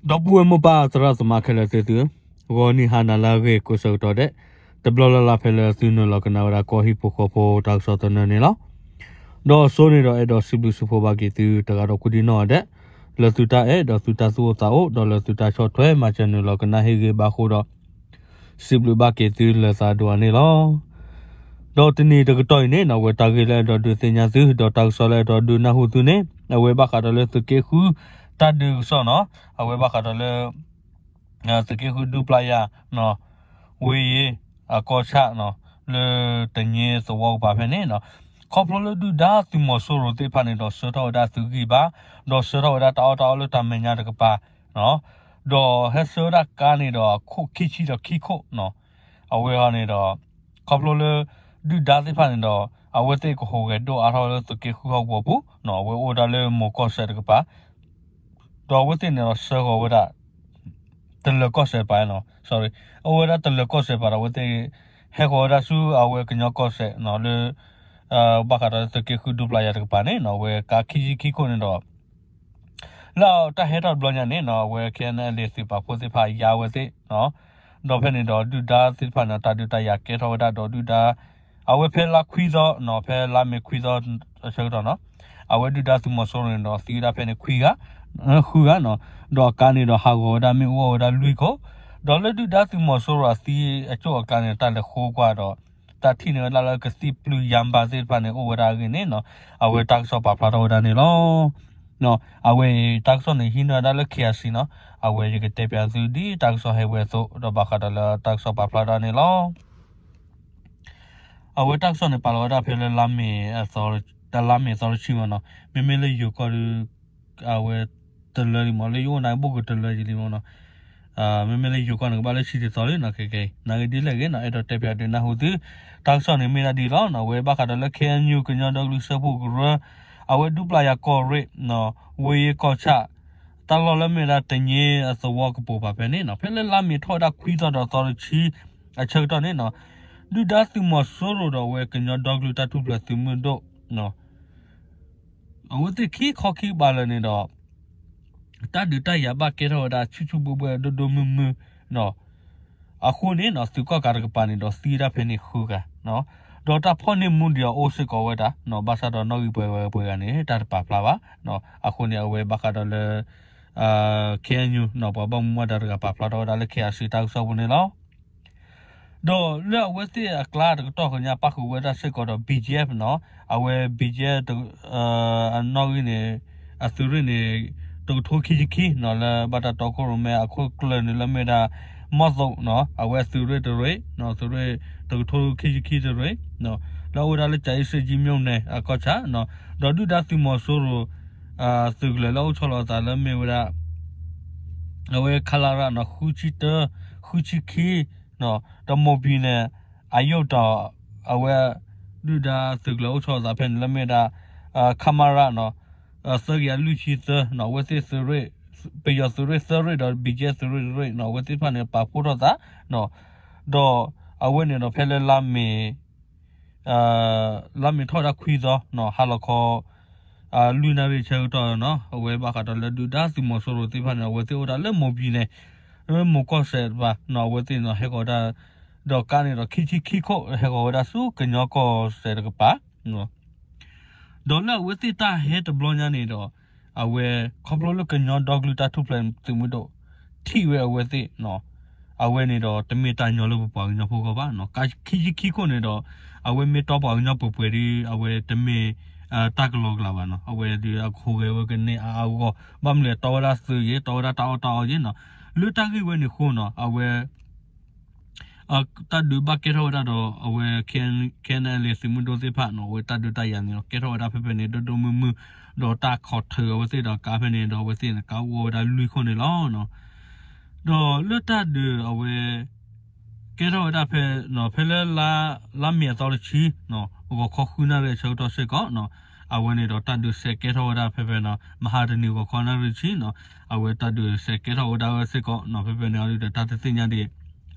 ဒီပုၢ်ဝဲၢ်မိၢ်ပၢ်သရၣ်သမါခဲလၢာ်သ့ၣ်သုဧၢ, ဂီၤနံၤဟါနၤလၢအဂ့ၤကိးဆၢကတီၢ်ဒဲး, တဘျီလၢ်လၢ်ဖဲလၢသုနုာ်လီၤကနၣ်ဝဲဒၣ်ကီၢ်ဟံၣ်ဖိဃီဖိတၢ်ကစီၣ်သနၢၣ်န့ၣ်လီၤ. ဒီးအဆိန့ၣ်ဒီးအဲၣ်ဒိးစံးဘျုးစံးဖှိၣ်ဘၣ်က့ၤသုတဂၤဒီးကိးဒံၣ်နီၣ်ဒဲး, လၢသုတၢ်အဲၣ်ဒီးသုတၢ်သူၣ်အိၣ်သးအိၣ် ဒီးလၢသုတၢ်ဆီၣ်ထွဲမၤစၢၤနုာ်လီၤကနၣ်ဟ့ၣ်ဂ့ၤဘၣ်အဃိဒီး စံးဘျုးဘၣ်က့ၤသုလၢသးဒိၣ်အါန့ၣ်လီၤ. ဒီးတနံၤတကတီၢ်အံၤန့ၣ် အဝဲတၢ်ဂ့ၢ်လၢအဲၣ်ဒိးဒုးသ့ၣ်ညါသု ဒီးတၢ်ကစီၣ်လၢအဲၣ်ဒိးဒုးနၢ်ဟူသုန့ၣ် အဝဲဘၣ်ဃးဒီးလၢသုးက့ဃုတၢ်ဒုးကစီၣ်နီၤ, အဝဲဘၣ်ဃးဒီးလၢ သုးက့ဃုဒူပျၢ်ယၤ ဝ့ၢ်ယ့ၢ် အကီၢ်ဆၣ် လၢတည့သဝီကပၤဖဲန့ၣ်နီၤ, ခီဖျိလၢဒုၣ်ဒါသုးမီၤစိရိၤသ့ၣ်တဖၣ်န့ၣ်ဒီး ဆှၢထီၣ်ဝဲဒၣ်သုးဂံၢ်ဘါ, ဒီးဆှၢထီၣ်ဝဲဒၣ်တၢ်အီၣ်တၢ်အီလၢတၢ်မဲာ်ညါတကပၤ ဒီးဟဲဆှၢဝဲဒၣ်ကါန့ၣ်ဒီးအခိၣ်ခံဆံဒီးခံခိၣ်နီၤ, အဝဲအံၤန့ၣ်ဒီး ခီဖျိလၢ ဒုၣ်ဒါသ့ၣ်တဖၣ်န့ၣ်ဒီး အဝဲသ့ၣ်ကဟူးဂဲၤဒိၣ်အါထီၣ်လၢသုးက့ဃုဟီၣ်ကဝီၤပူၤ, အဝဲအိၣ်ဝဲဒၣ်လၢမိၤကီၢ်စဲၣ်တကပၤ ဒီးအဝဲသ့ၣ်န့ၣ်ဒီးဆှၢဃီၤဝဲဒၣ် တလၢၤကီၢ်စဲၣ်တကပၤနီၤ, အိၣ်ဝဲဒၣ်တလၢၤကီၢ်စဲၣ်တကပၤဒီး အဝဲသ့ၣ်ဟဲဃီၤဝဲဒၣ်ဆူအဝဲကညီကီၢ်စဲၣ်နီၤ လၢ ဘၣ်ဃးဒီးသုးက့ဃုဒူပျၢ်ယၤတကပၤန့ၣ်နီၤ, အဝဲကါခံဆံခံခိၣ်န့ၣ်ဒီး လၢတၢ်ဟဲထီၣ်တဘျီညါန့ၣ်နီၤ အဝဲ ခဲအံၤန့ၣ် လ့ၤသုးပာ်ဖှိၣ်သ့ၣ်တဖၣ်ယါဝဲသ့ၣ်နီၤ, ဒီးဖဲန့ၣ်ဒီးဒုၣ်ဒါသ့ၣ်တဖၣ်န့ၣ် တၢ်ဒုးတၢ်ယၤကဲထီၣ်ဝဲဒၣ်ဒီးဒုၣ်ဒါ အဝဲဖဲလါခွံသီနီၤ ဖဲလါမ့ၤခွံသီအဆၢကတီၢ်နီၤ, အဝဲဒုၣ်ဒါသုးမီၤစိရိၤန့ၣ်ဒီးသံဝဲဒၣ်ဖဲန့ၣ်ခွံဂၤ, ဃုဂၤနီၤ, ဒီးအကါန့ၣ်ဒီးဟးဂီၤဝဲဒၣ်မ့ၣ်အူအီၣ်ဝဲဒၣ်လွံၢ်ခိၣ်, ဒီးလၢဒုၣ်ဒါသုးမီၤစိရိၤအသံအကၠိၣ်အကျါန့ၣ် တၢ်လဲၤဃိကွၢ်ဒီး တၢ်ထံၣ်န့ၢ်ဝဲဒၣ်လၢကသံၣ်ပျုၢ်ယါဘၣ်သ့ၣ်တဖၣ်န့ၣ် အိၣ်ဝဲဒၣ်အဂ့ၢ်န့ၣ်နီၤ, အဝဲတၢ်ကစီၣ်ပာ်ဖျါထီၣ်ဝဲဒၣ်န့ၣ်လီၤ. အဝဲအံၤတၢ်ကစီၣ်န့ၣ်ဟံးန့ၢ်ဝဲဒၣ်လၢ ခ့အၣ်စံၣ် နီၤ, အဝဲယကတဲပၠးသုဒ်တၢ်ကစီၣ်ဟဲဝဲအသိး ဒီးဘၣ်ဃးဒီးလၢတၢ်ကစီၣ်ပာ်ဖျါဒၣ်န့ၣ်လီၤ. အဝဲတၢ်ကစီၣ်န့ၣ် ပာ်လီၤဝဲဒၣ်ဖဲလၢ လါမ့ၤသီတဆံမ့ၢ်နီၤ, မ့မ့ၢ်လၢယိၤကီၢ်ဒီး အဝဲတလၢလံမ့ၢ် လၢယအိၣ်န့ၣ်ဘိၣ်ကတလၢယံၤလံမ့ၢ်နီၤ, မ့မ့ၢ်လၢယိၤကီၢ်န့ၣ် ကဘၣ်လၢဆံတသီလံနီၤ, ခဲကနံၣ်အံၤ နာ်ဂ့ၤဒ်လဲၣ်ဂ့ၤနီၤ အဲၣ်ဒိးတဲပၠးဒုးနၢ်ဟူသု, တၢ်ကစီၣ်န့ၣ်မ့ၢ်ဒၣ်ဒ်အံၤလီၤနီၤ, အဝဲဘၣ်ဃးဒီးလၢ ခ့အၣ်ယူၣ် ကညီဒီကလုာ်စၢဖှိၣ်ကရၢ, အဝဲဒူပျၢ်ယၤကီၢ်ရ့ၣ်နီၤ, ဝ့ၢ်ယ့ၢ်ကီၢ်ဆၣ် တၢ်လီၢ်လၢမ့ၢ်ဝဲဒၣ်တည့အသဝီကပိာ်ပၤဖဲန့ၣ်နီၤ, ဖဲလၢလါမ့ၤထီၣ်ဝဲဒၣ်ခွံသီဒီးသီတဆံအဆၢကတီၢ်န့ၣ်နီၤ, ဒုၣ်ဒါသုးမီၤစိရိၤဒီးအဝဲကညီဒီကလုာ်တၢ်ထူၣ်ဖျဲးသုးမုၢ်ဒိၣ် အဝဲသ့ၣ်ခံခီခံကပၤလၢာ်န့ၣ်ဒီး တၢ်ဒုးတၢ်ယၤဘၣ်ကဲထီၣ်ဝဲဒၣ်ဆူၣ်ဆူၣ်ဘှဲဘှဲဒိၣ်ဒိၣ်မုၢ်မုၢ်နီၤ, အဃိန့ၣ်နီၤ သုးကီၣ်ကးတကပၤန့ၣ်ဒီးသံဝဲဒၣ်ဖဲန့ၣ်ဃုဂၤ, ဒီးတၢ်ဖီၣ်န့ၢ်မူဒံးအီၤအိၣ်စ့ၢ်ကီးဝဲဒၣ်, ဘၣ်ဆၣ်ဒီးနီၣ်ဂံၢ်ပှဲၤဝဲပှဲၤဂၤန့ၣ် တၢ်တပာ်ဖျါဘၣ်, အဃိန့ၣ် အဝဲဘၣ်ဃးဒီးလၢ ခ့အၣ်ယူၣ်နီၤ ပှၤဘၣ်မူဘၣ်ဒါတဂၤပာ်ဖျါထီၣ်ဝဲဒၣ်လၢ ခ့အၣ်စံၣ် တၢ်ကစီၣ်ပူၤန့ၣ်လီၤ. ဒီးလၢအဝဲသ့ၣ်အကျါတကတီၢ်ညါ ပၣ်ဃုာ်ဝဲဒၣ်စ့ၢ်ကီးဒီး ဘံၣ်ကၠ့ၣ်နီၤ, အဝဲ ဘံၣ်ကၠ့ၣ် အနီၣ်ဂံၢ်န့ၣ် အသုးရ့ၣ်န့ၣ် တကထိခံဆံခံနီၤ လၢဘၣ်တၢ်တီခိၣ်ရိၣ်မဲအခိၣ်ကျၢၢ်န့ၣ်လၢမ့ၢ်ဒၣ် မီၢ်သိးနီၤ, အဝဲအသုးရ့ၣ်တရ့ၣ်, သုးရ့ၣ်တကထိခံဆံခံတရ့ၣ်, လၢအအိၣ်ဝဲဒၣ်လၢ ကၠၤအ့စ့ကၠံ မၠိၣ်နဲၣ် အကီၢ်ဆၣ်, ဒီးဒုၣ်ဒါသုးမီၤစိရိၤ သုးကလၢၤလၢအအိၣ်ဆီလီၤအသးလၢမ့ၢ်ဝဲဒၣ် အဝဲ ခလရ နီၤ ဃုဆံတၢ ဃုဆံခံ ဒီးမိၢ်ဘံၣ်န့ၣ် အယိၣ်တီၤ အဝဲ ဒုၣ်ဒါသုးကလၢၤအိၣ်ဆီလီၤသးဖဲန့ၣ်လၢမ့ၢ်ဒၣ် ခမရ နီၤ သၢကယၤလွံၢ်ဆံသၢနီၤ, အဝဲသ့ၣ်သုးရ့ၣ် ပယီၤသုးရ့ၣ်သၢရ့ၣ်ဒီး ဘံၣ်ကၠ့ၣ်သုးရ့ၣ်တရ့ၣ်နီၤ, အဝဲသ့ၣ်တဖၣ်န့ၣ် ပာ်ဖှိၣ်ထီၣ်သး ဒီးအဝဲန့ၣ်ဒီးဖဲလၢလါမ့ၤ လါမ့ၤထီၣ်ဝဲဒၣ်ခွံသီနီၤ ဟါလီၤခီ လွံၢ်နၣ်ရံၣ်ဆၢကတီၢ်နီၤ, အဝဲဘၣ်ဃးဒီးလၢဒုၣ်ဒါသုးမီၤစိရိၤသ့ၣ်တဖၣ်န့ၣ် အဝဲသ့ၣ်အိၣ်ဒၣ်လၢမိၢ်ဘံၣ်န့ၣ် လၢမိၢ်ကီၢ်စဲၣ်တပၤနီၤ, အဝဲသ့ၣ်န့ၣ်ဟဲဃီၤဒၣ် ဒီးကါန့ၣ်ဒီးခံဆံခံခိၣ် ဟဲဃီၤဝဲဒၣ်ဆူကညီကီၢ်စဲၣ်တကပၤ ဒီးလၢအဝဲသ့ၣ်တၢ်ဟဲတဘျီညါန့ၣ်ဒီး အဝဲ ခီဖျိလၢကညီဒီကလုာ်တၢ်ထူၣ်ဖျဲးသုးမုၢ်ဒိၣ် ထံၣ်ဝဲအဝဲသ့ၣ် အဝဲန့ၣ်ဒီးတမ့ၢ်တၢ်ညီလၢပပှၤကညီဖိအဂီၢ်ဘၣ်, ခံဆံခံခိၣ်န့ၣ်ဒီး အဝဲမ့ၢ်တီပှၤကညီပှဲၤပှဲၤဒီး အဝဲတမ့ၢ် တၢ်ကလီကလီဘၣ်နီၤ, အဝဲဒီးအကဟူးဂဲၤဝဲကန့ၢ်အါအါဂီၢ်ဂီၢ်, ဘၣ်မနုၤလဲၣ် တီဝဲဒၣ်သုးယ့ၣ် တီဝဲဒၣ်တၢ်အီၣ်တၢ်အီယ့ၣ်နီၤ, လၢတၢ်ဂ့ၢ်ဝဲန့ၣ်အဃိနီၤ အဝဲ တၢ်ဒုးဘၣ်ကဲထီၣ်ဝဲဒၣ်ဒီး အဝဲ ခဲအံၤန့ၣ် လ့ၤသုးမုၢ်ဒိၣ်သ့ၣ်တဖၣ်နီၤ, အဝဲတၢ်ဒုးတၢ်ယၤန့ၣ်ဒီး ကဲထီၣ်ဝဲဒၣ်ဖဲဖဲန့ၣ် ဒိၣ်ဒိၣ်မုၢ်မုၢ်, ဒီးတၢ်ခိးထုးအဝဲသ့ၣ်ဒီးကါဖဲန့ၣ်ဒီး အဝဲသ့ၣ်န့ၣ် ကါအိၣ်ဝဲဒၣ်လွံၢ်ခိၣ်န့ၣ်လီၤ. ဒီးလၢတၢ်ဒုးအဝဲ ကဲထီၣ်ဝဲဒၣ်ဖဲ ဖဲလၢ လါမ့ၤအသီတဆံ ဂီၤခီဃုနၣ်ရံၣ်အဆၢကတီၢ်စ့ၢ်ကီး အဝဲန့ၣ်ဒီးတၢ်ဒုးစဲးကဲထီၣ်ဝဲဒၣ်ဖဲဖဲနီၤ မဟါတနံၤဂီၤခီနၣ်ရံၣ်ဆံနီၤ, အဝဲတၢ်ဒုးစဲးကဲထီၣ်ဝဲဒၣ်ဝဲစ့ၢ်ကီးနီၤ, ဖဲဖဲန့ၣ်အီၤဒီးတၢ်တသ့ၣ်ညါဒံး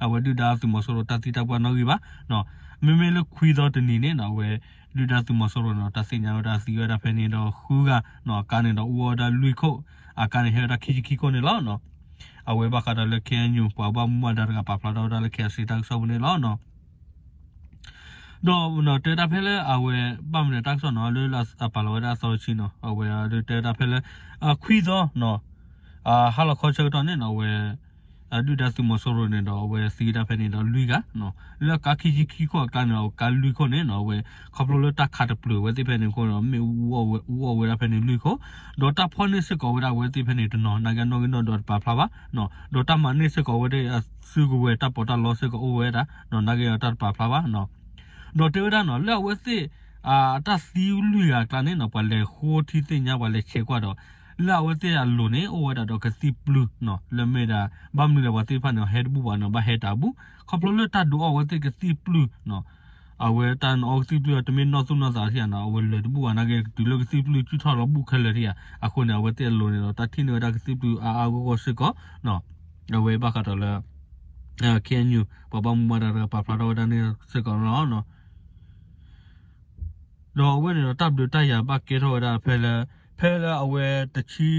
အဝဲဒုၣ်ဒါသုးမီၤစိရိၤတၢ်သံတၢ်ပှၢ်နီၣ်ဂံၢ်ဘၣ်နီၤ, မ့မ့ၢ်လၢခွံသီတနံၤန့ၣ်နီၤ အဝဲဒုၣ်ဒါသုးမီၤစိရိၤနီၤ တၢ်သ့ၣ်ညါဝဲဒၣ်သံဝဲဒၣ်ဖဲန့ၣ်ဒီးဃုဂၤနီၤ, အကါန့ၣ်ဒီးအိၣ်ဝဲဒၣ်လွံၢ်ခိၣ်, အကါန့ၣ်ဟဲဝဲဒၣ်ခံဆံခံခိၣ်န့ၣ်လီၤနီၤ. အဝဲဘၣ်ဃးဒီးလၢ ခ့ၣ်အဲၣ်ယူၣ် ပှၤဘၣ်မူဘၣ်ဒါတဂၤပာ်ဖျါထီၣ်ဝဲဒၣ်လၢ ခ့ၣ်အဲၣ်စံၣ် တၢ်ကစီၣ်ပူၤန့ၣ်လီၤ. ဒီးတဲဒၣ်ဖဲလၢအဝဲ ဘၣ်မနုၤတၢ်ကစီၣ်နီၤ လၢအပာ်လီၤဝဲဒၣ်အသီတဆံနီၤ အဝဲတဲဒၣ်ဖဲလၢ ခွံသီနီၤ ဟါလီၤခီဆၢကတီၢ်န့ၣ်နီၤ အဝဲ ဒုၣ်ဒါသုးမီၤစိရိၤန့ၣ်ဒီး အဝဲသံဝဲဒၣ်ဖဲန့ၣ်ဒီးလွံၢ်ဂၤ, လၢကါခံဆံခံခိၣ်အကျါန့ၣ်ဒီး ကါလွံၢ်ခိၣ်န့ၣ်နီၤ အဝဲ ခီဖျိလၢတၢ်ခးတပျုာ်အဝဲသ့ၣ်ဖဲန့ၣ်အဃိဒီး မ့ၣ်အူအီၣ်ဝဲဒၣ်ဖဲန့ၣ်လွံၢ်ခိၣ်, ဒီးတၢ်ဖီၣ်န့ၢ်စ့ၢ်ကီးဝဲဒၣ်အဝဲသ့ၣ်ဖဲန့ၣ်တနီၤ နာ်က့အနီၣ်ဂံၢ်နီၣ်ဒွးတပာ်ဖျါဘၣ်, ဒီးတၢ်မၤန့ၢ်စ့ၢ်ကီးဝဲဒၣ်အစုကဝဲၤတၢ်ပီးတၢ်လီစ့ၢ်ကီးအိၣ်ဝဲဒၣ် နာ်က့အတၢ်တပာ်ဖျါဘၣ် ဒီးတဲဝဲဒၣ်နီၤ လၢအဝဲသ့ၣ် အတၢ်သံလွံၢ်ဂၤအကျါန့ၣ်နီၤ ပှၤလဲၤဃိထံသ့ၣ်ညါ ပှၤလဲၤဆဲးကွၢ်ဒီး လၢအဝဲသ့ၣ်အလိၤန့ၣ် အိၣ်ဝဲဒၣ်ဒီးကသံၣ်ပျုၢ်နီၤ လၢမ့ၢ်ဒၣ် ဘၣ်မနုၤလဲၣ်ပှၤသ့ၣ်တဖၣ်န့ၣ် ဟဲတဘူၣ်ဘၣ်နီၤ ဘၣ်ဟဲတၢ်အဘူၣ် ခီဖျိလၢတၢ်ဒုးအီၣ်အဝဲသ့ၣ်ကသံၣ်ပျုၢ်နီၤ အဝဲတၢ်နအီကသံၣ်ပျုၢ်တမ့ၢ်နီၢ်သူၣ်နီၢ်သးထံၣ်ဧါနီၤ အဝဲလဲၤတဘူၣ်ဘၣ်နာ်က့ တုၤလၢကသံၣ်ပျုၢ်စုၣ်ထီၣ်လီၤဘူၣ်ခဲလၢာ်ထံၣ်ဧါ အဃိန့ၣ် အဝဲသ့ၣ်အလိၤန့ၣ်ဒီး တၢ်ထံၣ်န့ၢ်ဝဲဒၣ်ကသံၣ်ပျုၢ်အါအါဂီၢ်ဂီၢ်စ့ၢ်ကီး အဝဲဘၣ်ဃးဒီးလၢ ခ့ၣ်အဲၣ်ယူၣ် ပှၤဘၣ်မူဘၣ်ဒါတဂၤပာ်ဖျါထီၣ်ဝဲဒၣ်န့ၣ်စ့ၢ်ကီးလီၤ. ဒီးအဝဲန့ၣ်ဒီးတၢ်ဘျုးတၢ်ယၤဘၣ်ကဲထီၣ်ဝဲဒၣ်ဖဲလၢ ဖဲလၢအဝဲတဆံ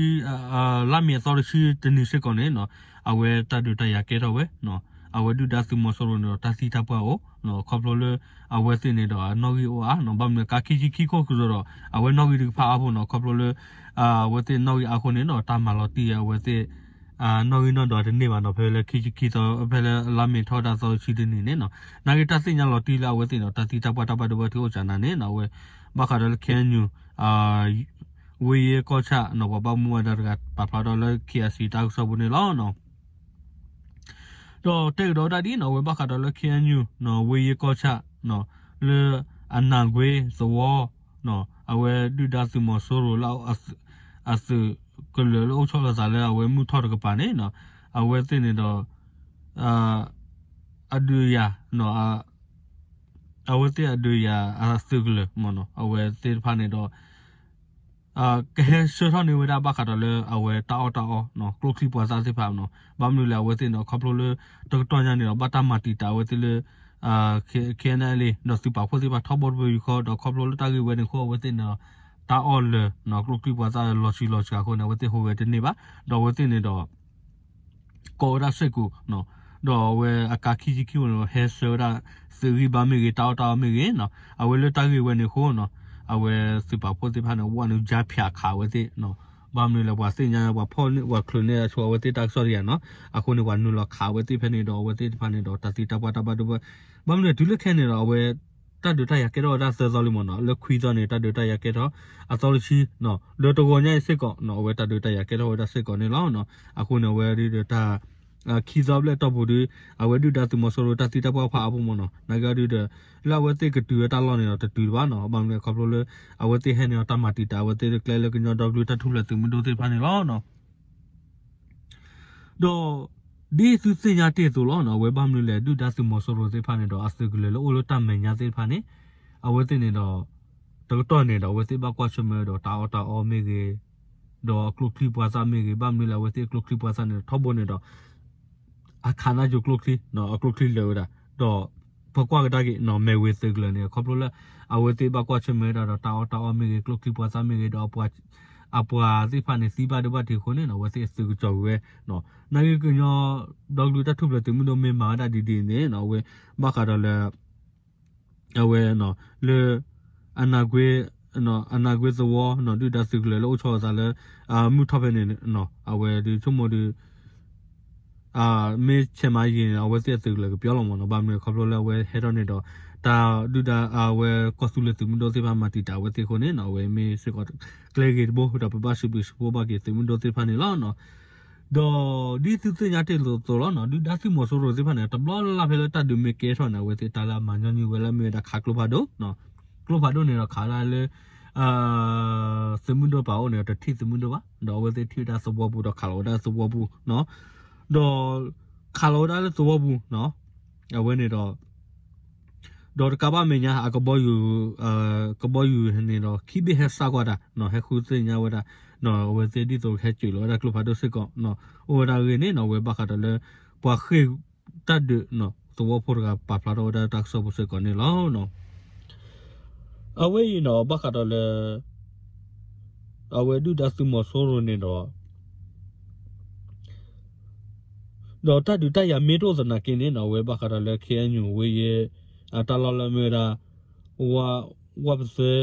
လါမ့ၤအသီတဆံတနံၤစ့ၢ်ကီးန့ၣ်နီၤ အဝဲတၢ်ဒုးတၢ်ယၤကဲထီၣ်ဝဲ အဝဲဒုၣ်ဒါသုးမီၤစိရိၤန့ၣ်ဒီးတၢ်သံတၢ်ပှၢ်အိၣ် ခီဖျိလၢ အဝဲသ့ၣ်န့ၣ်ဒီးအနီၣ်ဂံၢ်အိၣ်အါနီၤ ဘၣ်မနုၤလၢကါခံဆံခံခိၣ်ကစီၤဒီး အဝဲနီၣ်ဂံၢ်တကဖၣ်အါဖိနီၤ ခီဖျိလၢ အဝဲသ့ၣ်နီၣ်ဂံၢ်အါအဃိန့ၣ်ဒီး တၢ်မၤလီၤတံၢ်အဝဲသ့ၣ် နီၣ်ဂံၢ်နီၣ်ဒွးတန့ၢ်ဘၣ်နီၤ ဖဲလၢခံဆံခံသီ ဖဲလၢလါမ့ၤထီၣ်ဝဲဒၣ်သီတဆံတနံၤန့ၣ်နီၤ နာ်က့တၢ်သ့ၣ်ညါလီၤတံၢ်လၢအဝဲသ့ၣ်န့ၣ်ဒီး တၢ်သံတၢ်ပှၢ်တၢ်ဘၣ်ဒိဘၣ်ထံးအိၣ်စှၤနၤန့ၣ်နီၤ အဝဲ ဘၣ်ဃးဒီးလၢ ခ့ၣ်အဲၣ်ယူၣ် ဝ့ၢ်ယဲၢ်ကီၢ်ဆၣ်နီၤ ပှၤဘၣ်မူဘၣ်ဒါတဂၤပာ်ဖျါထီၣ်လၢ ခ့ၣ်အဲၣ်စံၣ် တၢ်ကစီၣ်ပူၤန့ၣ်လီၤ. ဒီးတဲကဒီးဝဲဒၣ်ဒ်နီၤ အဝဲဘၣ်ဃးဒီးလၢ ခ့ၣ်အဲၣ်ယူၣ် ဝ့ၢ်ယဲၢ်ကီၢ်ဆၣ် လၢအနၢ်ကွ့သဝီ အဝဲဒုၣ်ဒါသုးမီၤစိရိၤလၢ အသုးကလၢာ်လၢအိၣ်ဆီလီၤသးလၢအဝဲမုၢ်ထီၣ်တကပၤန့ၣ် အဝဲသ့ၣ်န့ၣ်ဒီး အဒုးယၤ အဝဲသ့ၣ်အဒုးယၤအသုးကလၢာ်မ့ၢ်နီၤ အဝဲသ့ၣ်တဖၣ်န့ၣ်ဒီး ကဟဲဆှၢထီၣ်န့ၢ်ဝဲဒၣ်ဘၣ်ဃးဒီးလၢအဝဲတၢ်အီၣ်တၢ်အီနီၤ ကျိချံမျိာ်သၣ်သ့ၣ်တဖၣ်နီၤ ဘၣ်မနုၤလဲၣ်အဝဲသ့ၣ်န့ၣ် ခီဖျိလၢ တကတီၢ်ညါန့ၣ်ဒီး ဘၣ်တၢ်မၤတံာ်တာ်အဝဲသ့ၣ်လၢ ခ့ၣ်အဲၣ်အလ်လ် ဒီးသုးပာ်ဖှိၣ်သ့ၣ်တဖၣ်ထီဘိတဘိယူၢ်ဃီ ဒီးခီဖျိလၢတၢ်ဂ့ၢ်ဝဲန့ၣ်အဃိ အဝဲသ့ၣ်န့ၣ်ဒီး တၢ်အီၣ်လၢာ်နီၤ ကျိချံမျိာ်သၣ်လီၤဆံးလီၤစှၤအဃိန့ၣ် အဝဲသ့ၣ်ဟူးဂဲၤတန့ၢ်ဘၣ် ဒီးအဝဲသ့ၣ်န့ၣ်ဒီး ကိးဝဲဒၣ်စဲးကိး ဒီးအဝဲအကါခံဆံခံန့ၣ် ဟဲဆှၢဝဲဒၣ် သုးဂံၢ်ဘါမ့ၢ်ဂ့ၤ တၢ်အီၣ်တၢ်အီမ့ၢ်ဂ့ၤနီၤ အဝဲလၢတၢ်ဂ့ၢ်ဝဲန့ၣ်အဃိနီၤ အဝဲသုးပာ်ဖှိၣ်သ့ၣ်တဖၣ်န့ၣ် ဝဲနုာ်ကၠါဖၠးခးဝဲသ့ၣ် ဘၣ်မနုၤလဲၣ် ပှၤသ့ၣ်ညါ ပှၤဖီၣ်န့ၢ် ပှၤချုးန့ၢ်အဆိအဝဲသ့ၣ်တၢ်ကစီၣ်တယၤနီၤ အဃိန့ၣ် ပှၤနုာ်လီၤခးဝဲသ့ၣ်ဖဲန့ၣ်ဒီး အဝဲသ့ၣ်တဖၣ်န့ၣ်ဒီး တၢ်သံတၢ်ပှၢ်တၢ်ဘၣ်ဒိဘၣ် ဘၣ်မနုၤလဲၣ် တုၤလၢခဲအံၤန့ၣ်ဒီး အဝဲ တၢ်ဒုးတၢ်ယၤကဲထီၣ်ဝဲဒၣ်သၢသီလံမ့ၢ်နီၤ လၢခွံသီန့ၣ် တၢ်ဒုးတၢ်ယၤကဲထီၣ် အသီတဆံ လၢတဂီၤညါအံၤစ့ၢ်ကီး အဝဲတၢ်ဒုးတၢ်ယၤကဲထီၣ်ဝဲဒၣ်စ့ၢ်ကီးန့ၣ်လီၤ. အဃိန့ၣ် အဝဲဒုးဒီးတၢ် ခံသီဘျဲၣ်တီၢ်ပူၤဒီး အဝဲဒုၣ်ဒါသုးမီၤစိရိၤတၢ်သံတၢ်ပှၢ်ဖးအါဖိမ့ၢ်နီၤ နာ်က့ဒုးဒီး လၢအဝဲသ့ၣ်ကတုၤဝဲတၢ်လီၢ်န့ၣ်ဒီး တတုၤတဘၣ်နီၤ ဘၣ်မနုၤလဲၣ် ခီဖျိလၢ အဝဲသ့ၣ်ဟဲန့ၣ်ဒီးတၢ်မၤတံာ်တာ်အဝဲသ့ၣ်လၢကျဲလၢကညီဒီကလုာ်တၢ်ထူၣ်ဖျဲးသုးမုၢ်ဒိၣ်သ့ၣ်တဖၣ်န့ၣ်လီၤ. ဒီး ဒ်သုသ့ၣ်ညါတ့ၢ်အသိးလီၤနီၤ အဝဲဘၣ်မနုၤလဲၣ် ဒုၣ်ဒါသုးမီၤစိရိၤသ့ၣ်တဖၣ်န့ၣ်ဒီး အသုးကလၢၤလၢအိၣ်လၢတၢ်မဲာ်ညါသ့ၣ်တဖၣ်န့ၣ် အဝဲသ့ၣ်န့ၣ်ဒီး တကတီၢ်န့ၣ်ဒီး အဝဲသ့ၣ်ဘၣ်ကွၢ်ဆၢၣ်မဲာ်ဒီးတၢ်အီၣ်တၢ်အီမ့ၢ်ဂ့ၤ ဒီးအကျိချံမျိာ်သၣ်မ့ၢ်ဂ့ၤ ဘၣ်မနုၤလဲၣ် အဝဲသ့ၣ်အကျိချံမျိာ်သၣ်န့ၣ်ဒီး ထီဘိန့ၣ်ဒီး အခးနါယိၤကျိချံ အကျိချံလၢာ်ဝဲဒၣ် ဒီး ပကွၢ်ကဒါက့ၤ မဲၢ်ဝ့ၤသုးကလၢၤန့ၣ် ခီဖျိလၢ အဝဲသ့ၣ်ဘၣ်ကွၢ်ဆၢၣ်မဲာ်ဝဲဒၣ်ဒီးတၢ်အီၣ်တၢ်အီမ့ၢ်ဂ့ၤ ကျိချံမျိာ်သၣ်မ့ၢ်ဂ့ၤဒီး အပှၤသ့ၣ်တဖၣ်န့ၣ် သံဘၣ်ဒိဘၣ်ထံးအဃိန့ၣ် အဝဲသ့ၣ်အသုးကစီၣ်ကွံာ်ဝဲ နာ်က့ကညီ ဒီကလုာ်တၢ်ထူၣ်ဖျဲးသုးမုၢ်ဒိၣ်မ့ၢ်မၤဝဲဒၣ်ဒ်ဒ်န့ၣ် အဝဲ ဘၣ်ဃးဒီးလၢ အဝဲ လၢ အနၢ်ကွ့ အနၢ်ကွ့သဝီ ဒုၣ်ဒါသုးကလၢၤလၢအိၣ်ဆီလီၤသးလၢ မုၢ်ထီၣ်ဖဲန့ၣ် အဝဲဒုးဆိကမိၣ်ဒီး မ့ၢ်ဆဲးမၤယံၤန့ၣ် အဝဲသ့ၣ်အသုးကလၢၤကပျီလီၤမ့ၢ်နီၤ ဘၣ်မနုၤခီဖျိလၢအဝဲဟဲထီၣ်န့ၣ်ဒီး တၢ်ဒုၣ်ဒါအဝဲကီၢ်သူလ့ၤသုးမုၢ်ဒိၣ်သ့ၣ်တဖၣ်မၤတံာ်တာ်အဝဲသ့ၣ်အဃိန့ၣ် အဝဲမ့ၢ်စ့ၢ်ကီးကျဲဂ့ၤတဘိ ဒီးပဘၣ်စံးဘျုးစံးဖှိၣ်ဘၣ်က့ၤသုးမုၢ်ဒိၣ်သ့ၣ်တဖၣ်န့ၣ်လီၤ. ဒီးဒ်သုသ့ၣ်ညါတ့ၢ်အသိးလီၤနီၤ ဒုၣ်ဒါသုးမီၤစိရိၤသ့ၣ်တဖၣ်န့ၣ် တဘျီလၢ်လၢ်ဖဲလၢတၢ်ဒုးမ့ၢ်ကဲထီၣ်န့ၣ် အဝဲသ့ၣ်တၢ်လၢအမၤညီနုၢ်ဝဲလၢမ့ၢ်ဝဲဒၣ်ခးကျိဖးဒိၣ် ကျိဖးဒိၣ်န့ၣ်ဒီးခးဝဲဒၣ်လၢ သုးမုၢ်ဒိၣ်ပာ်အိၣ်န့ၣ်ဒီး တထံၣ်သုးမုၢ်ဒိၣ်ဘၣ် ဒီးအဝဲသ့ၣ်ထံၣ်ဝဲဒၣ်သဝီပူၤဒီးခးလီၤဝဲဒၣ်သဝီပူၤနီၤ ဒီး ခးလီၤဝဲဒၣ်လၢသဝီပူၤနီၤ အဝဲန့ၣ်ဒီး ဒီးတကးဘၣ်မဲာ်ညါ အကဘီယူၤ ကဘီယူၤန့ၣ်ဒီး ခံဘ့ၣ်ဟဲစးကွၢ်တၢ်နီၤ ဟဲဃုသ့ၣ်ညါဝဲဒၣ် အဝဲသ့ၣ်ဒ်သိးကဟဲစၢၤလီၤဝဲဒၣ်ကျိဖးဒိၣ်စ့ၢ်ကီး အိၣ်ဝဲဒၣ်အဂ့ၢ်န့ၣ်နီၤ အဝဲဘၣ်ဃးဒီးလၢ ပှၤဃ့ၢ်တၢ်ဒုး သဝီဖိတဂၤပာ်ဖျါထီၣ်ဝဲဒၣ်တၢ်ကစီၣ်ပူၤစ့ၢ်ကီးန့ၣ်လီၤ. အဝဲအံၤနီၤ ဘၣ်ဃးဒီးလၢ အဝဲဒုၣ်ဒါသုးမီၤစိရိၤန့ၣ်ဒီး ဒီးတၢ်ဒုးတၢ်ယၤမ့ၢ်တအိၣ်သနာ်က့န့ၣ်နီၤ အဝဲဘၣ်ဃးဒီးလၢ ခ့ၣ်အဲၣ်ယူၣ် ဝ့ၢ်ယဲ အတၢ်လီၢ်လၢမ့ၢ်ဝဲဒၣ် ဝၣ်ပသဲ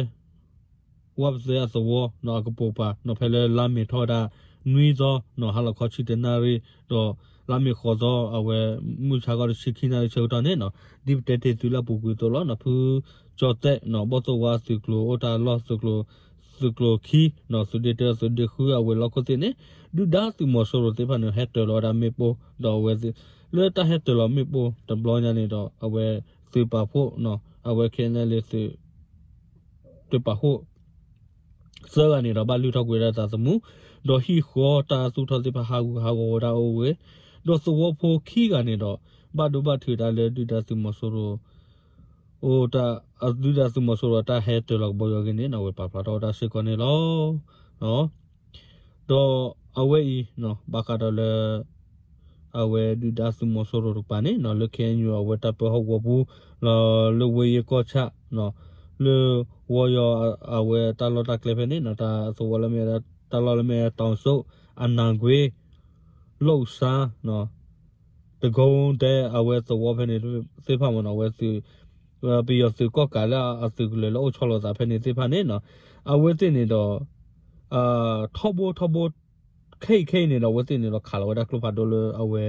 ဝၣ်ပသဲအသဝီနီၤ အကပိာ်ပၤနီၤ ဖဲလၢလါမ့ၤထီၣ်ဝဲဒၣ် နွံသီနီၤ ဟါလီၤခီဆံတနၣ်ရံၣ် ဒီးလါမ့ၤဃိးသီ အဝဲမုၢ်ဆါခီတဆံခံနၣ်ရံၣ်ဆၢကတီၢ်န့ၣ်နီၤ ဒ်ပတဲတ့ၢ်သုလၢအပူၤကွံာ်အသိးလီၤနီၤ ဖုကၠီၣ်တဲၣ်နီၤ ဘီၣ်သိၣ်ဝါသုးကျိၤအိၣ်တၢ်လီၢ် သုးကျိၤခံနီၤ သုးဒ့တၢ သုးဒ့ဃု အဝဲၤလီၢ်ခိၣ်သ့ၣ်န့ၣ် ဒုၣ်ဒါသုးမီၤစိရိၤသ့ၣ်တဖၣ်န့ၣ် ဟဲတၢၤလီၤဝဲဒၣ်မ့ၣ်ပိၢ် ဒီးအဝဲသ့ၣ် လၢတၢ်ဟဲတၢၤလီၤမ့ၣ်ပိၢ်တဘျီညါန့ၣ်ဒီး အဝဲသုးပာ်ဖှိၣ်နီၤ အဝဲ ခ့ၣ်အဲၣ်ယူၣ် သုး သုးပာ်ဖှိၣ် သၢဂၤန့ၣ်ဒီး ဘၣ်လုၢ်ထီၣ်ကွံာ်ဝဲဒၣ်သးသမူ ဒီးဟံၣ်ဃီတၢ်သူၣ်ထီၣ်သ့ၣ်တဖၣ်ဟးဂူာ်ဟးဂီၤဝဲဒၣ်အိၣ်ဝဲ ဒီးသဝီဖိခံဂၤန့ၣ်ဒီး ဘၣ်ဒိဘၣ်ထံးဝဲဒၣ်လၢဒုၣ်ဒါသုးမီၤစိရိၤ အိၣ်တၢ် ဒုၣ်ဒါသုးမီၤစိရိၤအတၢ်ဟဲတၢၤလီၤကဘီယူၤအဂ့ၢ်န့ၣ် အဝဲပာ်ဖျါထီၣ်ဝဲဒၣ်စ့ၢ်ကီးန့ၣ်လီၤ. ဒီးအဝဲအံၤ ဘၣ်ဃးဒီးလၢ အဝဲဒုၣ်ဒါသုးမီၤစိရိၤတကပၤန့ၣ်နီၤ လၢ ခ့ၣ်အဲၣ်ယူၣ် အဝဲတၢ်ပၢဟီၣ်ကဝီၤပူၤ လၢဝ့ၢ်ယဲၢ်ကီၢ်ဆၣ်နီၤ လၢဝီယီၤအဝဲတၢ်လီၢ်တၢ်ကျဲဖဲန့ၣ်နီၤ တၢ်သဝီလၢမ့ၢ် တၢ်လီၢ်လၢမ့ၢ် တီၤစိ အနၢ်ကွ့ လိၣ်စါ တကိဒဲ အဝဲသဝီဖဲန့ၣ်သ့ၣ်တဖၣ်မ့ၢ်နီၤ အဝဲသုး ပယီၤသုးကီၣ်ကးလၢအသုးကလၢၤလၢအိၣ်ဆီလီၤသးဖဲန့ၣ်သ့ၣ်တဖၣ်န့ၣ်နီၤ အဝဲသ့ၣ်န့ၣ်ဒီး ထီဘိထီဘိ ခဲအံၤခဲအံၤန့ၣ်ဒီး အဝဲသ့ၣ်န့ၣ်ဒီးခးလီၤဝဲဒၣ်ကျိဖးဒိၣ်လၢအဝဲ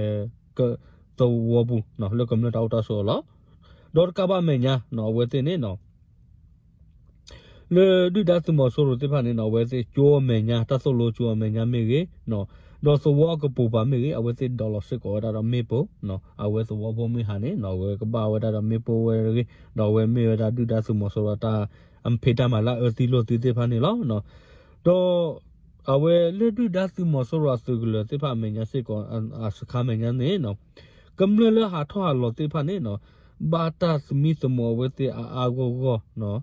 သဝီပူၤ လၢကမျၢၢ်တၢ်အိၣ်တၢ်ဆိးအလီၢ် ဒီးတကးဘၣ်အမဲာ်ညါနီၤ အဝဲသ့ၣ်န့ၣ်နီၤ လၢဒုၣ်ဒါသုးမီၤစိရိၤသ့ၣ်တဖၣ်န့ၣ်နီၤ အဝဲသ့ၣ်ကၠိအမဲာ်ညါ တၢ်သိၣ်လိကၠိအမဲာ်ညါမ့ၢ်ဂ့ၤနီၤ ဒီးသဝီအကပိာ်ပၤမ့ၢ်ဂ့ၤ အဝဲသ့ၣ်ဒိးလီၤစ့ၢ်ကီးဝဲဒၣ်ဒီးမ့ၣ်ပိၢ်နီၤ အဝဲသဝီဖိမ့ၢ်ဟးန့ၣ်နီၤ အဝဲကဘၣ်ဝဲဒၣ်ဒီးမ့ၣ်ပိၢ်ဝဲတဂ့ၤ ဒီးအဝဲမ့ၢ်ဝဲဒၣ်ဒုၣ်ဒါသုးမီၤစိရိၤအတၢ် အဖံးတၢ်မၤလၢအအၢသံလိာ်သံသ့ၣ်တဖၣ်န့ၣ်လီၤ. ဒီး အဝဲလၢဒုၣ်ဒါသုးမီၤစိရိၤအသုးကလၢၤသ့ၣ်တဖၣ်အမဲာ်ညါစ့ၢ်ကီး အစခါမဲာ်ညါန့ၣ်နီၤ ကမျၢၢ်လၢဟးထီၣ်ဟးလီၤသ့ၣ်တဖၣ်န့ၣ်နီၤ ဘၣ်တၢ်သမံသမိးအဝဲသ့ၣ်အါအါဂီၢ်ဂီၢ်နီၤ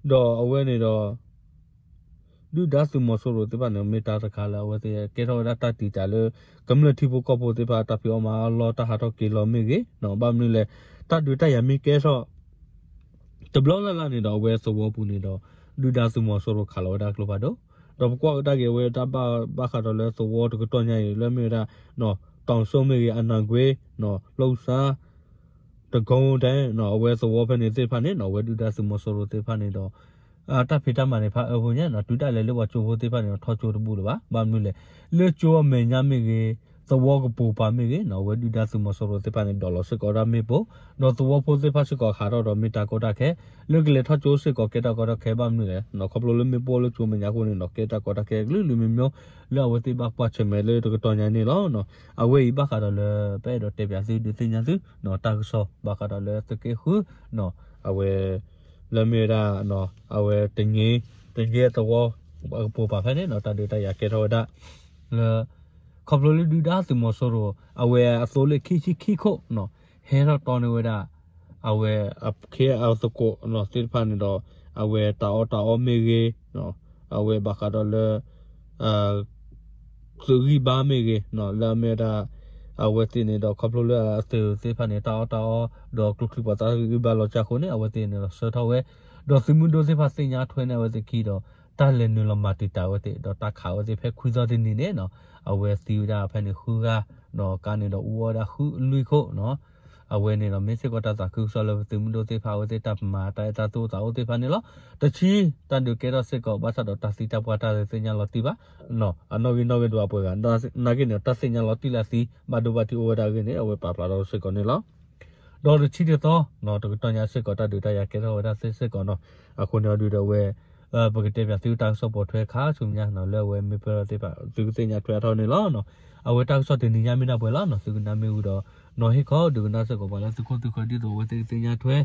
ဒီးအဝဲန့ၣ်ဒီး ဒုၣ်ဒါသုးမီၤစိရိၤသ့ၣ်တဖၣ်န့ၣ် မ့ၢ်တၢ်တခါလၢအဝဲသ့ၣ်ကဲထီၣ်ဝဲဒၣ်တၢ်တံာ်တာ်လၢ ကမျၢၢ်ထံဖိကီၢ်ဖိသ့ၣ်တဖၣ် တၢ်ဖံးအီၣ်မၤအီၣ်လီၢ် တၢ်ဟးထီၣ်က့ၤလီၤမ့ၢ်ဂ့ၤနီၤ ဘၣ်မနုၤလဲၣ် တၢ်ဒုးတၢ်ယၤမ့ၢ်ကဲထီၣ် တဘျီလၢ်လၢ်န့ၣ်ဒီး အဝဲသဝီပူၤန့ၣ်ဒီး ဒုၣ်ဒါသုးမီၤစိရိၤခးလီၤဝဲဒၣ်ကျိဖးဒိၣ် ဒီးပကွၢ်ကဒါက့ၤအဝဲတၢ်ဘၣ်ဘၣ်ဃးဒီးလၢသဝီတကတီၢ်ညါအံၤ လၢမ့ၢ်ဝဲဒၣ် တီၤစိမ့ၢ်ဂ့ၤ အနၢ်ကွ့ လိၣ်စါ တကိဒဲ အဝဲသဝီဖဲန့ၣ်သ့ၣ်တဖၣ်န့ၣ်နီၤ အဝဲဒုၣ်ဒါသုးမီၤစိရိၤသ့ၣ်တဖၣ်န့ၣ်ဒီး တၢ်ဖံးတၢ်မၤန့ၣ်ဖးအၢဖိညါနီၤ တုၤဒၣ်လဲာ်လၢပှၤကၠိဖိသ့ၣ်တဖၣ်န့ၣ်ဒီး ထီၣ်ကၠိတဘူၣ်လၢၤဘၣ် ဘၣ်မနုၤလဲၣ် လၢကၠိအမဲာ်ညါမ့ၢ်ဂ့ၤ သဝီကပိာ်ပၤမ့ၢ်ဂ့ၤနီၤ အဝဲဒုၣ်ဒါသုးမီၤစိရိၤသ့ၣ်တဖၣ်န့ၣ် ဒိးလီၤစ့ၢ်ကီးဝဲဒၣ်မ့ၣ်ပိၢ် ဒီးသဝီဖိသ့ၣ်တဖၣ်စ့ၢ်ကီးဟးထီၣ်ဒီးမ့ၢ်တၢ်ကီတၢ်ခဲ လၢကလဲၤထီၣ်ကၠိစ့ၢ်ကီးကဲတၢ်ကီတၢ်ခဲ ဘၣ်မနုၤလဲၣ်နီၤ ခီဖျိလၢမ့ၣ်ပိၢ်လၢကၠိမဲာ်ညါအဃိန့ၣ်နီၤ ကဲတၢ်ကီတၢ်ခဲကလုာ်ကလုာ်မံၤမံၤ လၢအဝဲသ့ၣ်ဘၣ်ကွၢ်ဆၢၣ်မဲာ်လၢတကတီၢ်ညါန့ၣ်လီၤ. အဝဲအံၤဘၣ်ဃးဒီးလၢ ပအဲၣ်ဒိးတဲပၠးသုဒုးသ့ၣ်ညါသုနီၤ တၢ်ကစီၣ်ဘၣ်ဃးဒီးလၢသုးက့ဃုနီၤ အဝဲ လၢမ့ၢ်ဝဲဒၣ် အဝဲတညံ တညံအသဝီ အကပိာ်ပၤဖဲန့ၣ်နီၤ တၢ်ဒုးတၢ်ယၤကဲထီၣ်ဝဲဒၣ် လၢ ခီဖျိလၢဒုၣ်ဒါသုးမီၤစိရိၤ အဝဲအသိလ့ၣ်ခံဆံခံခိၣ်နီၤ ဟဲထီၣ်တီန့ၢ်ဝဲဒၣ် အဝဲအခ့အသကိးနီၤ သ့ၣ်တဖၣ်န့ၣ်ဒီး အဝဲတၢ်အီၣ်တၢ်အီမ့ၢ်ဂ့ၤ အဝဲဘၣ်ဃးဒီးလၢ သုးဂံၢ်ဘါမ့ၢ်ဂ့ၤ လၢအမ့ၢ်ဝဲဒၣ် အဝဲသ့ၣ်န့ၣ်ဒီး ခီဖျိလၢအသုးသ့ၣ်တဖၣ်န့ၣ် တၢ်အီၣ်တၢ်အီ ဒီးကျိချံပှၤသၣ်ဂံၢ်ဘါလီၤကၢ်အဃိန့ၣ် အဝဲသ့ၣ်န့ၣ်ဒီးဆှၢထီၣ်ဝဲ ဒီးသုးမုၢ်ဒိၣ်သ့ၣ်တဖၣ်သ့ၣ်ညါထွဲန့ၢ်အဝဲသ့ၣ်ခံဒီး တၢ်လဲၤနုာ်လီၤမၤတံာ်တာ်အဝဲသ့ၣ် ဒီးတၢ်ခးအဝဲသ့ၣ်ဖဲခွံသီတနံၤန့ၣ်နီၤ အဝဲသံဝဲဒၣ်ဖဲန့ၣ်ဃုဂၤ ဒီးကါန့ၣ်ဒီးအူအီၣ်ဝဲဒၣ်ဃုလွံၢ်ခိၣ်နီၤ အဝဲန့ၣ်ဒီးမ့ၢ်စ့ၢ်ကီးတၢ်သးခုကစီၣ်လၢသုးမုၢ်ဒိၣ်သ့ၣ်တဖၣ် အဝဲသ့ၣ်တၢ်မၤတၢ်အဲၣ်တၢ်သူၣ်အိၣ်သးအိၣ်သ့ၣ်တဖၣ်န့ၣ်လီၤ. တဆံ တၢ်ဒုးကဲထီၣ်စ့ၢ်ကီး ဘၣ်ဆၣ်ဒီးတၢ်သံတၢ်ပှၢ်တၢ်တသ့ၣ်ညါလီၤတံၢ်ဘၣ် အနီၣ်ဂံၢ်နီၣ်ဂံၢ်ဒွးပှဲၤဂၤ နာ်က့န့ၣ် တၢ်သ့ၣ်ညါလီၤတံၢ်လၢအသံ ဘၣ်ဒိဘၣ်ထံးအိၣ်ဝဲဒၣ်အဂ့ၢ်န့ၣ် အဝဲပာ်ဖျါထီၣ်စ့ၢ်ကီးန့ၣ်လီၤ. ဒီးတဆံတသီ တကတီၢ်ညါစ့ၢ်ကီး တၢ်ဒုးတၢ်ယၤကဲထီၣ်ဝဲဒၣ်သ့စ့ၢ်ကီးနီၤ အဃိန့ၣ်အဒုးဒီးအဝဲ ပကတဲပၠးသုတၢ်ကစီၣ်ပိာ်ထွဲခါဆူညါနီၤ လၢအဝဲမ့ၢ်ပၢၢ်ထီၣ်သ့ၣ်တဖၣ် သုကသ့ၣ်ညါထွဲအါထီၣ်န့ၣ်လီၤ. အဝဲတၢ်ကစီၣ်တနံၤညါမ့ၢ်ဒၣ်ပှဲၤလီၤနီၤ သုကနၣ်မ့ၢ်ဝံၤဒီး နီၤဟ့ၣ်ခီဒုးကနၣ်စ့ၢ်ကီးပှၤလၢသုခိၣ်သုဃၢၤ ဒ်သိးအဝဲသ့ၣ်ကသ့ၣ်ညါထွဲ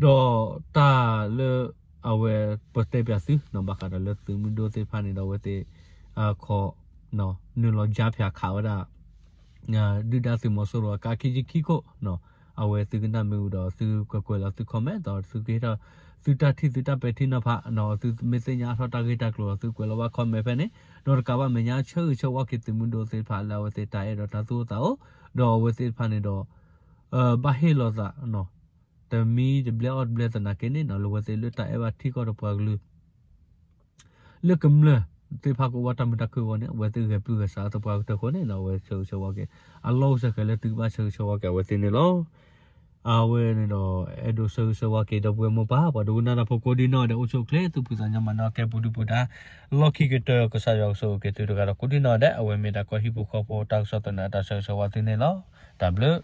ဒီးတၢ်လၢ အဝဲပတဲပၠးသုနီၤ ဘၣ်ဃးဒီးလၢသုးမုၢ်ဒိၣ်သ့ၣ်တဖၣ်န့ၣ်ဒီး အဝဲသ့ၣ် ခီ နုာ်လီၤယါဖၠးခးဝဲဒၣ် ဒုၣ်ဒါသုးမီၤစိရိၤအကါခံဆံခံခိၣ်နီၤ အဝဲသုကနၣ်မ့ၢ်ဝံၤဒီး သုကကွဲးလီၤသု comment ဒီးသုကဟ့ၣ်ထီၣ် သုတၢ်ထံၣ်သုတၢ်ပဲာ်ထံနီၤဖးနီၤ သုမ့ၢ်သ့ၣ်ညါအါထီၣ်တၢ်ဂ့ၢ်တၢ်ကျိၤဒီး သုကွဲးလီၤဘၣ် comment ဖဲန့ၣ် ဒီးတကးဘၣ်မဲာ်ညါဆၢဂ့ၤဆၢဝါက့ၤသုးမုၢ်ဒိၣ်သ့ၣ်တဖၣ်လၢအဝဲသ့ၣ်တၢ်အဲၣ်ဒီးတၢ်သူၣ်အိၣ်သးအိၣ် ဒီးအဝဲသ့ၣ်တဖၣ်န့ၣ်ဒီး ဘၣ်ဟ့ၣ်လီၤသးနီၤ တမံတဘျဲအီၣ်တဘျဲသနာ်က့န့ၣ်နီၤ လၢအဝဲသ့ၣ်လၢတၢ်အဲၣ်ဘၣ်ထံကီၢ်ဒီးပှၤကလုာ် လၢကမျၢၢ် သ့ၣ်တဖၣ်ကအိၣ်ဘၣ်တၢ်မုာ်တၢ်ခုၣ်အဂီၢ်န့ၣ် အဝဲသ့ၣ်ဂဲၤပျုၢ်ဂဲၤဆှးအသပှၢ်ကတၢၢ်အဃိန့ၣ်ဒီး အဝဲဆၢဂ့ၤဆၢဝါက့ၤ အလီၢ်အိၣ်ဆၢၣ်ဃဲၤလၢသုကဘၣ်ဆၢဂ့ၤဆၢဝါက့ၤအဝဲသ့ၣ်န့ၣ်လီၤ. အဝဲန့ၣ်ဒီး အဲၣ်ဒိးဆၢဂ့ၤဆၢဝါက့ၤဒီပုၢ်ဝဲၢ်မိၢ်ပၢ် ပှၤဒိကနၣ်တၢ်ဖိကိးဒံနီၢ်ဒဲး အိၣ်ဆူၣ်အိၣ်ချ့ သူၣ်ဖှံသးညီ မၤနၢၤကဲပူၤဒုပူၤဒါ လီၢ်ခံကတၢၢ် ကစၢ်ယွၤကဆိၣ်ဂ့ၤက့ၤသုတဂၤဒီးကိးဒံနီၢ်ဒဲး အဝဲမ့ၢ်ဒၣ်ကီၢ်ဟံၣ်ဖိဃီဖိတၢ်ကစီၣ်သန့အတၢ်ဆၢဂ့ၤဆၢဝါသုန့ၣ်လီၤ. တၢ်ဘျုး